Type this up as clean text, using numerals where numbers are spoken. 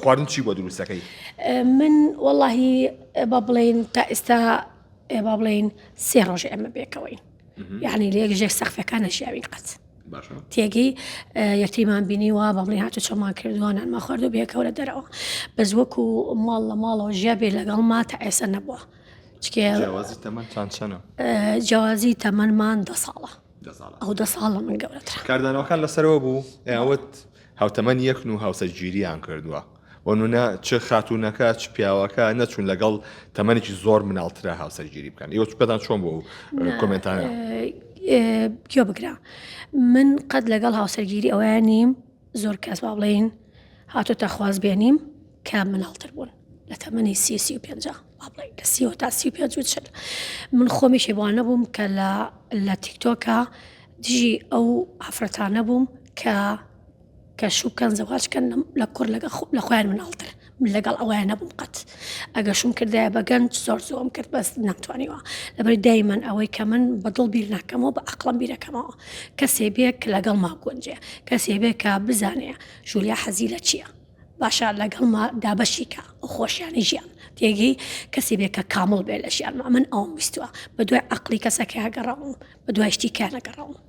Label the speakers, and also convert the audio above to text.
Speaker 1: خواردن چی بۆ دروستەکەی؟
Speaker 2: من وەڵاهی با بڵێین تا ئێستا با بڵێین سێ ڕۆژ ئێمە بێکەوەین یعنی لە یەک ژێر سەقفەکان نەژیاوین قەت تێگەی یەکتریمان بینیوە بە بڵێ هاتو چۆمان کردووە نانمان خواردو بێکەوە لە دەرەوە بەس وەکو ماڵ لە ماڵەوە ژیا بێ لەگەڵما تا ئێستا نەبووە
Speaker 1: جیاوازی تەمەنتان چەنە؟
Speaker 2: جیاوازی تەمەنمان دە ساڵە ئەو دە ساڵ لە من گەورەترە.
Speaker 1: کاردانەوەکان لەسەرەوە بوو ئەوت هاوتەمەن یەکن و هاوسەرگیریان کردووە بۆ نمونە چ خاتوونەکە چ پیاوەکە نەچوون لەگەڵ تەمەنێکی زۆر مناڵترە هاوسەرگیری بکەن ئێوە پێتان چۆن بوو کۆمێنتانە؟
Speaker 2: گوێ بگرە من قەت لەگەڵ هاوسەرگیری ئەوەیان نیم زۆر کەس با بڵێین هاتۆتە خوازبێنیم کە مناڵتر بوون لە تەمەنی سی سی و پێنج با بڵێین لە سیەوە تا 35 و 40 من خۆمیشی بۆ نەبووم کە لە لە تیکتۆکە دژی ئەو ئافرەتانە بووم کە کە شوو بکەن زەواج کەن لە کوڕ لەگە لە خۆیان مناڵتر من لەگەڵ ئەویان نەبووم قەت ئەگە شوم کردایە بە گەنج زۆر زۆم کرد بەس نەمتوانیوە لەبەر دایمەن ئەوەی کە من بە دڵ بیر ناکەمەوە بە ئەقڵم بیرەکەمەوە کەسێ بێ کە لەگەڵ ما گونجێ کەسێ بێ کە بزانێ ژولیا حەزی لە چییە باشە لەگەڵما دابەشی کە ئەو خۆشیانەی ژیان تێگەی کەسی بێ کە کامڵ بێ لە ژیانما من ئەوم ویستووە بە دوای عەقڵی کەسەکەیا گەڕاوم بە دوای شتی کە نەگەڕاوم.